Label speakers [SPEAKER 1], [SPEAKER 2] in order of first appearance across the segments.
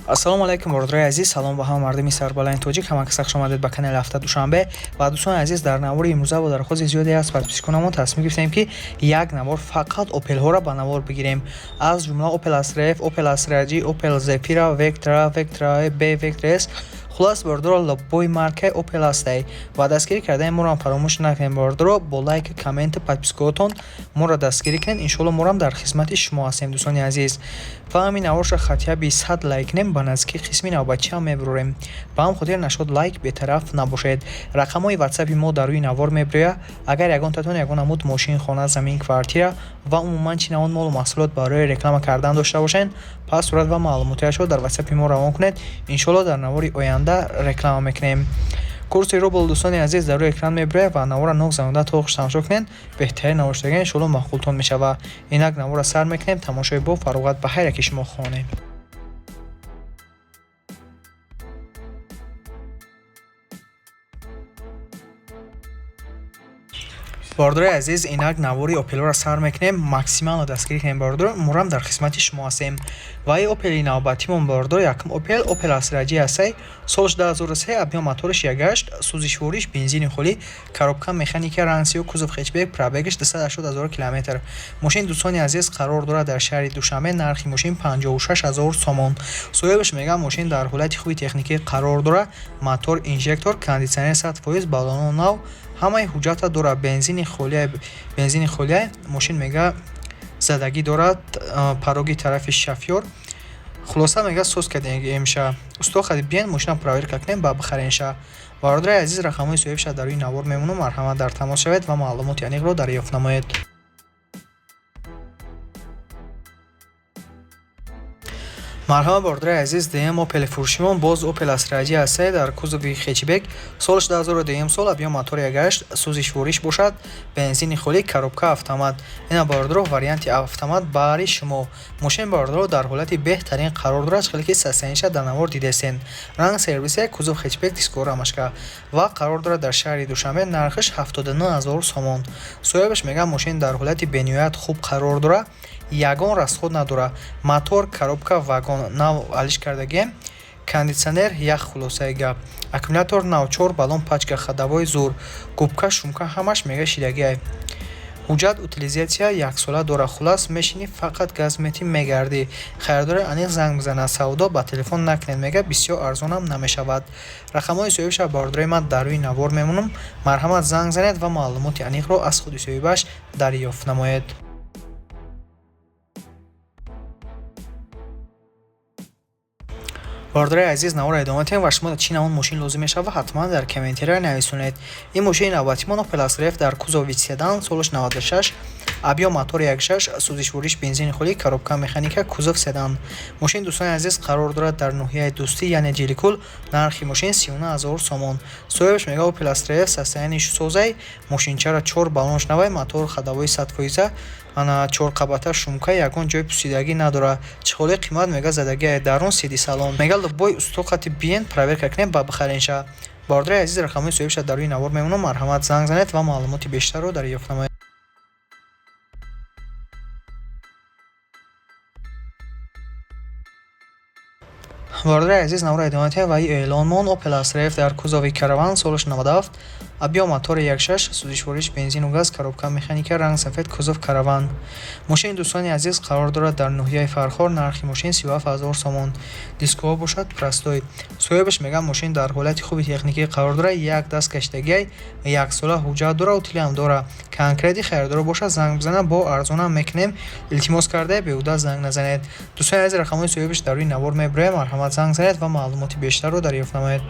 [SPEAKER 1] Ассалому алайкум, бародарои азиз, салом ба ҳама мардуми сарбаланди тоҷик. Ҳама каса хуш омадед ба канали Ҳафта Душанбе. Ва дӯстони азиз, дар навори имрӯза бо дархости зиёде аз подписчиконамон тасмим гирифтем, ки як навор фақат Опелҳоро ба навор бигирем, аз ҷумла Opel Astra F, Opel Astra G, Opel Zafira, Vectra, Vectra B, Vectra S. Хулас, бародаро, любой маркаи Opel ҳастай ва дастгирӣ кардани моро фаромӯш накунед. Бародаро, бо лайк, комменту подпискаотон моро дастгирӣ кунед. Иншоалло, морам дар хизмати шумо ҳастем, дӯстони азиз. Ва ҳамин наворша хотя бы 100 лайк кунем, ба наздикӣ қисми навбатчиам мебурем. Ба ҳам хотир нашод лайк бетараф набошед. Рақамҳои ватсапи мо дар рӯи навор мебирояд. Агар ягонтатон ягон намуд мошин, хона, замин, квартира ва умуман чӣ навъ молу маҳсулот барои реклама кардан дошта бошед, пас сурат ва маълумотҳояшро дар ватсапи мо равон кунед. Иншоалло, дар навори оянда реклама мекунем. Курси рубл, дӯстони азиз, дар рӯи экран мебирояд ва навора нок занонда то охир тамошо кунед. Беҳтарин навор иншоалло маъқултон мешавад. Инак навора сар мекунем. Тамошои бо фароғат ба ҳар яке шумо хонем. Бародарои азиз, инак навори Опелҳоро сар мекунем. Максимально дастгирӣ кунем, бародаро, морам дар хизмати шумо ҳастем. Ва и Опели навбатимон, бародаро, якум Опел, Опел Astra G ҳастай, солш 2003, объём моториш 1,8, сӯзишвориш бензини холӣ, коробка механика, ранг сиёҳ, кузов хэтчбек, пробегаш 280 ҳазор километр. Мошин, дӯстони азиз, қарор дорад дар шаҳри Душанбе. Нархи мошин 56 ҳазор сомон. Соҳибаш мегӯяд, мошин дар ҳолати хуби техникӣ қарор дорад: мотор инжектор, кондитсионер 100%, баллоно нав, ҳамаи ҳуҷҷата дорад, бензини холия. Мошин, мега, задагӣ дорад пороги тарафи шофёр. Хулоса, мега, соз кардемша, усто хади биен, мошина проверка кунем ба бихаренша. Бародари азиз, рақамҳои соҳибша дар рӯи навор мемонам. Марҳамат, дар тамос шавед ва маълумоти аниқро дарёфт намоед. Марҳама, бародари азиз, дуюм Опели фурӯшимон боз Опел Astra G ҳастай дар кузови хэтчбек, солш 2002 сол, объём мотор 1,8, сӯзишвориш бошад бензини холӣ, коробка автомат. Ина, бародаро, варианти автомат бари шумо. Мошин, бародаро, дар ҳолати беҳтарин қарор дорад, хеле ки состояниеша дар навор дидестен. Ранг сервисе, кузов хэтчбек, дискора рамашка ва қарор дорад дар шаҳри Душанбе. Нархаш 79 ҳазор сомон. Соҳибаш мегӯяд, мошин дар ҳолати бениҳоят хуб қарор дорад, ягон расход надорад: мотор, коробка, вагон нав алиш кардагием, кондитсионер як. Хулосаи гап, аккумулятор нав, чор баллон, пачка, ходовой зур, губка, шумка ҳамаш, мега, шидагиай. Ҳуҷҷат утилизатсия яксола дорад. Хулас, мешинӣ, фақат газ метӣ, мегардӣ. Харидори аниқ занг бизанад, савдо ба телефон накунед. Мега, бисёр арзонам намешавад. Рақамҳои соҳибша, бародарои ман, дар рӯи навор мемонам. Марҳамат, занг занед ва маълумоти аниқро аз худи соҳибаш дарёфт намоед. Бародари азиз, наворро идома диҳем ва шумо чӣ навъ мошин лозим мешавад, ҳатман дар комментария нависонед. Ин мошини навбатимон Opel Astra F дар кузови седан, солаш 96, объём мотори 1,6, сӯзишвориш бензини холӣ, коробка механика, кузов седан. Мошин, дӯстони азиз, қарор дорад дар ноҳияи Дӯстӣ, яъне Ҷиликул. Нархи мошин 39 ҳазор сомон. Соҳибаш мега, Opel Astra F состояниеш созай, мошинчара чор баллонш навай, мотор ходовой 100%, ана чорқабата, шумка, ягон ҷои пусидагӣ надорад. Чиқоли қимат, мега, задагиай дарун сиди салон. Мега, любой усто қати биен, проверка кунем ба бихаренша. Бародари азиз, рақамҳои соҳибша дар рӯи навор мемонам. Марҳамат, занг занед ва маълумоти бештарро дарёфт намоед. Бародари азиз, навора идома диҳем ва и эълонмон Opel Astra F дар кузови караван, солаш 97, объём мотори 1,6, сӯзишвориш бензину газ, коробка механика, ранг сафед, кузов караван. Мошини, дӯстони азиз, қарор дорад дар ноҳияи Фархор. Нархи мошин 37 ҳазор сомон. Дискҳо бошад простой. Соҳибаш мегӯяд, мошин дар ҳолати хуби техникӣ қарор дорад, як даст кашидагиай, яксола ҳуҷҷат дорад, утилиам дорад. Конкретный харидоро бошад, занг бизанад, бо арзонам мекунем. Илтимос карда, беҳуда занг назанед. Дӯстони азиз, рақамҳои соҳибаш дар рӯи навор мебирояд. Марҳамат, занг занед ва маълумоти бештарро дарёфт намоед.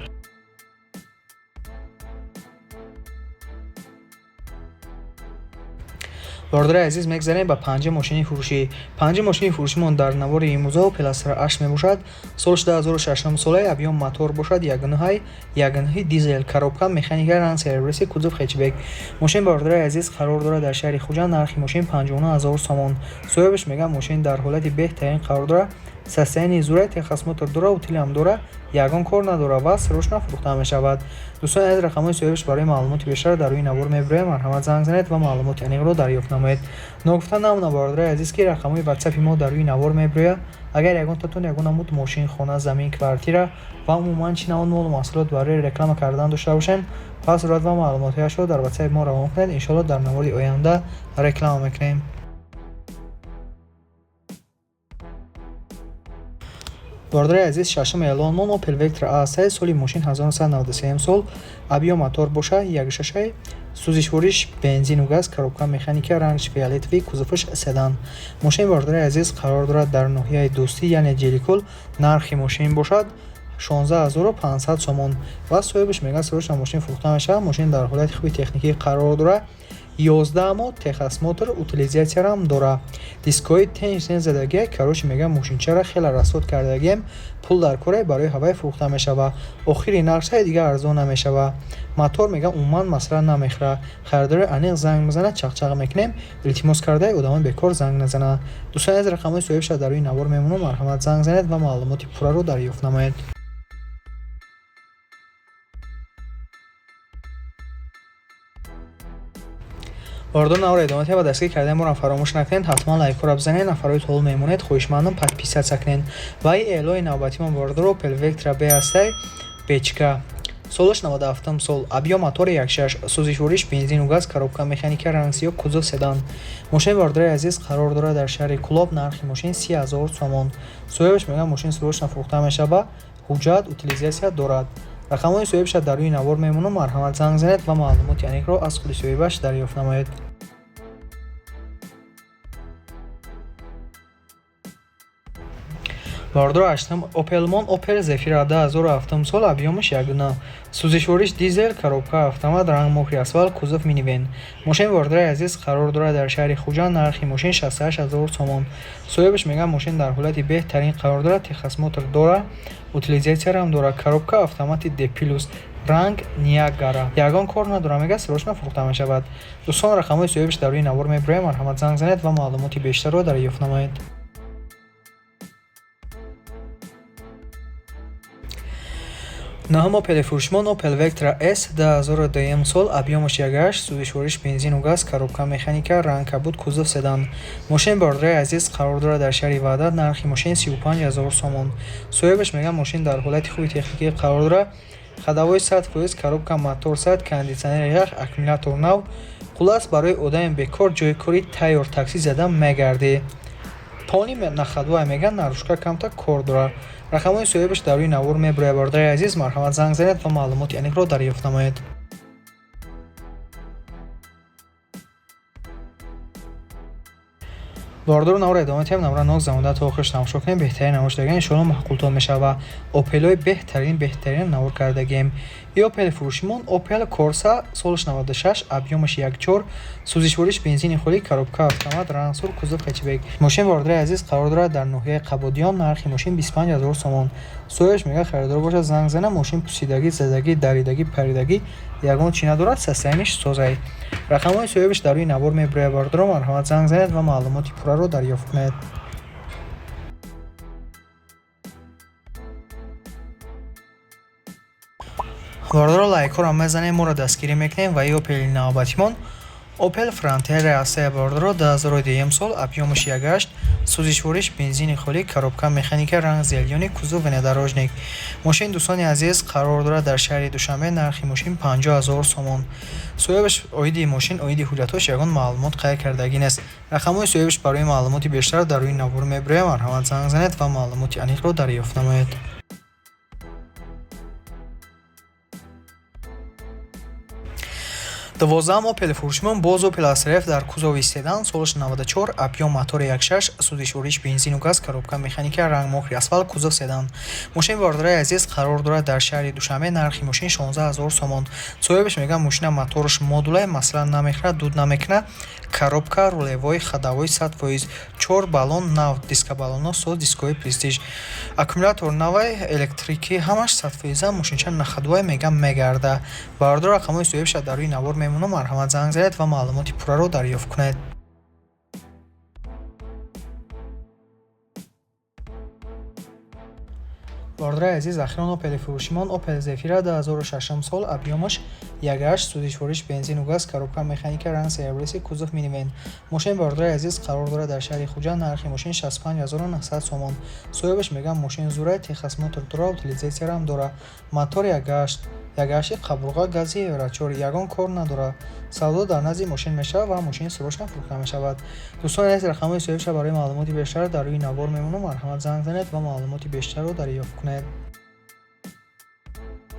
[SPEAKER 1] Бародари азиз, мегзарем ба панҷи мошини фурӯшӣ. Панҷи мошини фурӯшимон дар навори имрӯза Opel Astra H мебошад, соли 2006 солаи, объём мотор бошад 1,9, 1,9 дизел, коробка механика, ранг сервиси, кузов хэтчбек. Мошин, бародари азиз, қарор дорад дар шаҳри Хуҷанд. Нархи мошин 59 ҳазор сомон. Соҳибаш мегӯяд, мошин дар ҳолати беҳтарин қарор дорад. Состояние зура, техосмотр дора, утилам дора, ягон кор надора ва срочно фурӯхта мешавад. Дӯстони азиз, рақамҳои соҳибаш барои маълумоти бештар дар рӯи навор мебирояд. Марҳамат, занг занед ва маълумоти аниқро дарёфт намоед. Ногуфта намонад, бародарои азиз, ки рақамҳои ватсапи мо дар рӯи навор мебирояд. Агар ягонтатон ягон намуд мошин, хона, замин, квартира ва умуман чӣ намуд молу маҳсулот барои реклама кардан дошта бошед, пас сурат ва маълумотҳояшро дар ватсапи мо равон кунед. Иншоалло, дар навори оянда реклама мекунем. Бародари азиз, шашум эълонмон Opel Vectra A3, соли мошин 1993 сол, объём мотор боша 1.6, сӯзишвориш бензину газ, коробка механика, рангш фиолетовый, кузоваш седан. Мошин, бародари азиз, қарор дорад дар ноҳияи Дӯстӣ, яъне Ҷеликул. Нархи мошин бошад 16 500 сомон ва соҳибаш мегӯяд, срочно мошин фурӯхта мешавад. Мошин дар ҳолати хуби техникӣ қарор дорад, 11 моҳ техосмотр, утилизатсиярам дора, дискҳои тенш задагия. Короче, мегӯям, мошинчаро хеле расход кардагием, пул дар коре, барои ҳавай фурӯхта мешавад. Охири нархшай, дигар арзон намешавад. Мотор, мегӯям, умуман масъала намехӯрад. Харидори аниқ занг мезанад, чақчақ мекунем. Илтимос кардаи, одамои бекор занг назанад. Дӯстони азиз, рақамҳои соҳибша дар рӯи навор мемонам. Марҳамат, занг занед ва маълумоти пурраро дарёфт намоед. Бародарон, навро идома диҳед ва дастгирӣ кардани моро фаромӯш накунед. Ҳатман лайкҳоро бизанед. Нафарҳои то ҳол мемонед, хоҳишмандам, подписаться кунед. Ва ин эълони навбатимон, бародаро, Opel Vectra B ҳастай, бечка, солаш 97 сол, объём мотори 1.6, сӯзишвориш бензину газ, коробка механика, ранг сиёҳ, кузов седан. Мошини, бародари азиз, қарор дорад дар шаҳри Кӯлоб. Нархи мошин 30 000 сомон. Соҳибаш мегӯяд, мошин срочно фурӯхта мешавад, ҳуҷҷат, утилизатсия дорад. Рақамҳои соҳибаша дар рӯи навор мемонам. Марҳамат, занг занед ва маълумоти аниқро аз худи соҳибаш дарёфт намоед. Бародаро, ҳаштум Опелмон Опел Зефира, 2007 сол, объёмаш 1.9, сӯзишвориш дизел, коробка автомат, ранг мокрый асфалт, кузов минивэн. Мошини, бародари азиз, қарор дорад дар шаҳри Хуҷанд. Нархи мошин 68 000 сомон. Соҳибаш мегӯяд, мошин дар ҳолати беҳтарин қарор дорад, техосмотр дора, утилизатсиярам дора, коробка автомати D плюс, ранг Ниагара, ягон кор надорад. Мегӯяд, срочно фурӯхта мешавад. Дӯстон, рақамҳои соҳибаш дар рӯи навор мебирояд. Марҳамат, занг занед ва маълумоти бештарро дарёфт намоед. Наҳум Опели фурӯшмон Opel Vectra S, 2002 сол, объёмаш 1.8, сӯзишвориш бензину газ, коробка механика, ранг кабуд, кузов седан. Мошини, бародари азиз, қарор дорад дар шаҳри Ваҳдат. Нархи мошин 35 000 сомон. Соҳибаш мегӯяд, мошин дар ҳолати хуби техникӣ қарор дорад, ходовой 100%, коробка, мотор 100, кондитсионери ях, аккумулятор нав. Хуллас, барои одами бекор ҷои кори тайёр, таксӣ зада мегардӣ. Полный на ходу, мегӯяд, наружка камтар кор дорад. Рақамҳои соҳибаш дар рӯи навор мебирояд. Бародари азиз, марҳамат, занг занед ва маълумоти аниқро дарёфт намоед. Бародаро, навро идома диҳем. Навра нок замода то охирш тамошо кунем. Беҳтарин навор шудаган, иншоалло, маъқултон мешавад. Опелҳои беҳтарин, беҳтарин навор кардагием. И Опели фурӯшимон Опел Корса, солаш 96, объёмаш 1.4, сӯзишвориш бензини холӣ, коробка автомат, ранг сурх, кузов хэтчбек. Мошин, бародари азиз, қарор дорад дар ноҳияи Қабодиён. Нархи мошин 25 000 сомон. Соҳибаш мегӯяд, харидор бошад, занг зана. Мошин пусидагӣ, задагӣ, даридагӣ, паридагӣ ягон чӣ надорад, состоянияш созай. Рақамҳои соҳибаш дар рӯи навор мебирояд. Бародаро, марҳамат, занг занед ва маълумоти пурраро дарёфт кунед. Бародаро, лайкҳоро мезанем, моро дастгирӣ мекунем. Ва и Опели навбатимон Opel Frontera ҳастая, бародаро, 2002 сол, объёмаш 1.8, сӯзишвориш бензини холӣ, коробка механика, ранг зелёный, кузов внедорожник. Мошин, дӯстони азиз, қарор дорад дар шаҳри Душанбе. Нархи мошин 50 000 сомон. Соҳибаш оиди мошин, оиди ҳуҷҷатҳош ягон маълумот қайд кардагӣ нест. Рақамҳои соҳибаш барои маълумоти бештар дар рӯи навор мебирояд. Марҳамат, занг занед ва маълумоти аниқро дарёфт намоед. 12-ам Опел фурӯшимон боз Опел Astra F дар кузови седан, солаш 94, объём мотори 1.6, сӯзишвориш бензину газ, коробка механика, ранг мокрый асфалт, кузов седан. Мошини, бародари азиз, қарор дорад дар шаҳри Душанбе. Нархи мошин 16 000 сомон. Соҳибаш мегӯяд, мошина мотораш модулай, масъала намехӯрад, дуд намекунад, коробка рулевой, ходовой 100%, чор баллон нав, дискобаллонҳо соз, дискҳои престиж, аккумулятор навай, электрикӣ ҳамаш 100%. Мошинча на ходу, мегӯям, мегарда. Бародар, рақамҳои соҳибаша дар рӯи навор мемонам. Марҳамат, занг занед ва маълумоти пурраро дарёфт кунед. Бародари азиз, ахирон Опели фурӯшимон Опел Зефира, 2006 сол, объёмаш 1,8, сӯзишвориш бензину газ, коробка механика, ранг серебристый, кузов минивэн. Мошин, бародари азиз, қарор дорад дар шаҳри Хуҷанд, нархи мошин 65 900 сомон. Соҳибаш мегӯяд, мошин зура, техосмотр дора, утилизатсияам дора. Мотор 1,8, 1,8 қабурға, гази, евро 4, ягон кор надорад. Савдо дар назди мошин мешавад ва мошин срочно фурӯхта мешавад. Дӯстони азиз, рақамҳои соҳибша барои маълумоти бештар дар рӯи навор мемонам. Марҳамат, занг занед ва маълумоти бештарро дарёфт кунед.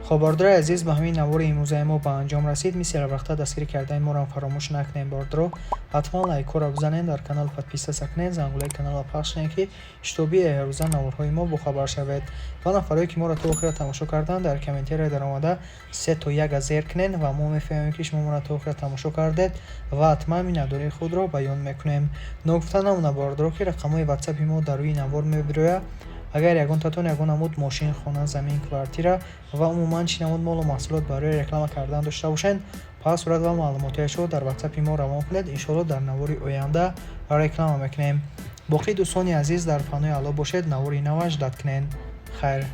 [SPEAKER 1] Хоб, бародари азиз, ба ҳамин навори имрӯзаи мо ба анҷом расид. Мисли ҳарвақта, дастгирӣ кардани моро фаромӯш накунед. Бародаро, ҳатман лайкҳоро бизанед, дар канал подписаться кунед, зангулаи каналро пахш кунед, ки чтобы ҳаррӯза наворҳои мо бохабар шавед. Ва нафарое, ки моро то охира тамошо карданд, дар комментария даромада се то яка зер кунед ва мо мефаҳмем, ки шумо моро то охира тамошо кардед, ва ҳатман миннатдории худро баён мекунем. Ногуфта намонад, бародаро, ки рақамҳои ватсапи мо дар рӯи навор мебирояд. Агар ягонтатон ягон намуд мошин, хона, замин, квартира ва умуман чӣ намуд молу маҳсулот барои реклама кардан дошта бошед, пас сурат ва маълумотҳояшро дар ватсапи мо равон кунед. Иншоалло, дар навори оянда реклама мекунем. Боқӣ, дӯстони азиз, дар паноҳи Аллоҳ бошед, навори нава ждать кунед. Хайр.